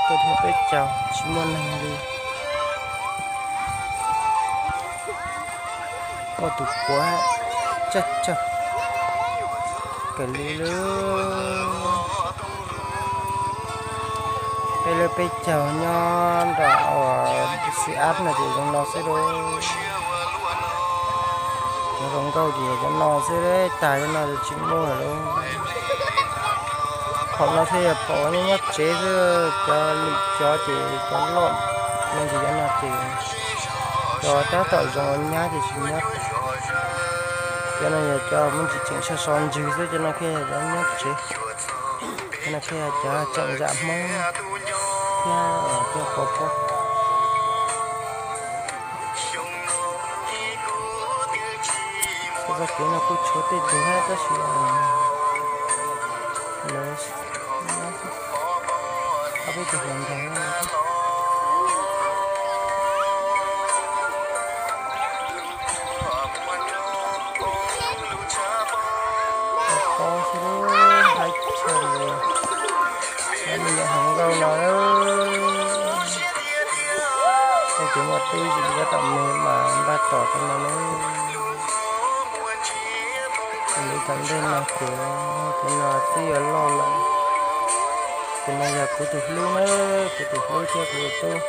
Tuaj dhia peb caug tsis muaj neeg li. Muaj tus puav tsawg tsawg kawg li lawm. Peb lawv peb caug nyob nram uas xi ab no ces zoo no xwb lauj. Cov hluas nkauj ces cov no xwb, tag cov no tsis muaj lawm. Pom no thiaj yog pom nyob nyob tsev xwb, cov lwm cov ces cov loj me ntsis cov no ces cov tab tom zoo nyab ces tsis nyob. Cov no yog cov muaj ntsis tseem sab so ntswg xwb, cov no thiaj yog cov nyob tsev. Cov no thiaj yog cov tseem zam Hmoob thiab cov pov pob. Txoj kev no kuj tshuav tej tug thiab tab sis lawv ob peb tug hluas nraug. Pob xwb haib tshaj li. Cov me nyuam hluas nkauj no, leej twg muaj tub ces cov tom me mas npaj tos rau no na. Lawv cov ntej no ces cov no twb yuav loj lawm. Tus no yog kuv tus hlub na, kuv tus hlub thiab kuv tus tub.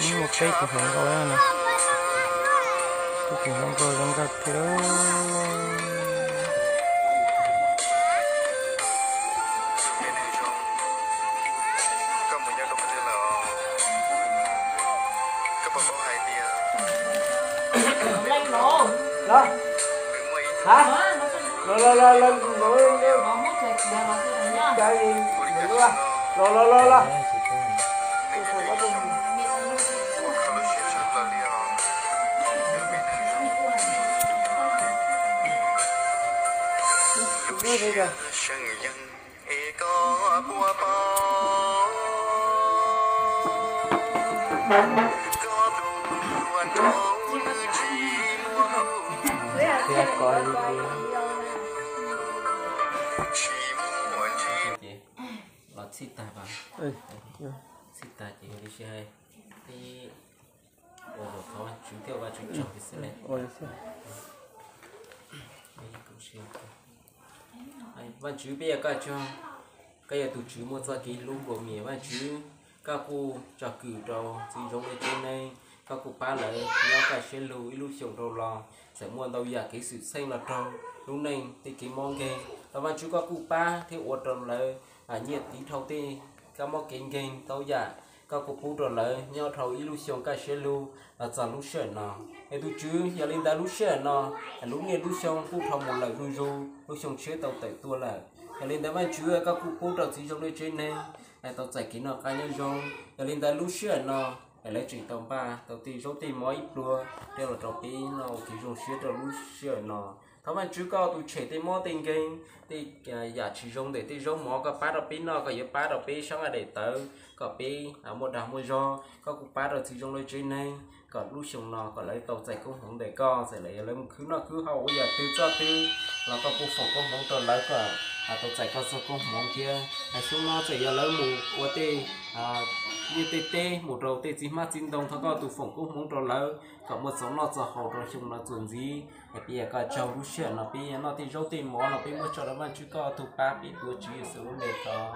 Muaj peb tus hluas nkauj no, peb tus hluas nkauj zoo nkauj tiag. Los, los, los, los. Los txhij tag, txhij tag ces ua li sib hais, peb ua zaum thov Vajtswv thiab ua Vajtswv tsaug xwb. Vajtswv peb yuav koj tsaug, koj yog tus Tswv muaj txoj kev hlub nplua mias. Vajtswv, koj kuj tsom kwm rau txiv Zoov Dej Tsev Neeg, koj kuj pab lawv nyob kaj siab lug ib lub xyoos dhau los, txawm muaj ntau yam kev xwm txheej los raug lub neej tej kev mob nkeeg los Vajtswv koj kuj pab thiab ua rau lawv nyiaj tiv dhau tej kab mob kev nkeeg tau yam. Koj kuj pub rau lawv nyob dhau ib lub xyoos kaj siab lug los txog lub sij hawm no. Es tus Tswv, yog li ntawd lub sij hawm no lub niaj lub xyoo kuj dhau mus lawm zuj zus, lub xyoo tshiab tau tawm tuaj lawm. Yog li ntawd Vajtswv, koj kuj pub rau txiv Zoov Dej Tsev Neeg tau txais kev noj qab nyob zoo. Yog li ntawd lub sij hawm no es lawv tseem tau npaj tau tej zaub tej mov ib pluag coj los rau peb noj ua kev zoo siab rau lub sij hawm no. Thov Vajtswv koj tus tshem tej mob tej nkeeg, tej yam tsis zoo ntawm tej zaub mov koj pab rau peb noj, koj yuav pab rau peb sab nqaij daim tawv, kom peb muaj dag muaj zog. Koj kuj pab rau txiv Zoov Dej Tsev Neeg kom lub xyoo no kom lawv tau txais koob hmoov ntawm koj, txawm lawv yog lawv mus khwv noj khwv haus ua yam twg txoj twg los koj kuj foom koob hmoov rau lawv kom tau txais koj txoj koob hmoov thiab. Xyoo no txawm yog lawv mus ua tej liaj tej teb mus rau tej txiv hmab txiv ntoo, thov koj tus foom koob hmoov rau lawv kom muaj txaus noj txaus haus rau xyoo no txuas ntxiv. Es peb yuav koj tsaug lub sij hawm no peb noj tej zaub tej mov no peb muab tso rau Vajtswv koj tus pab peb tuav Tswv Yexus lub npe thov.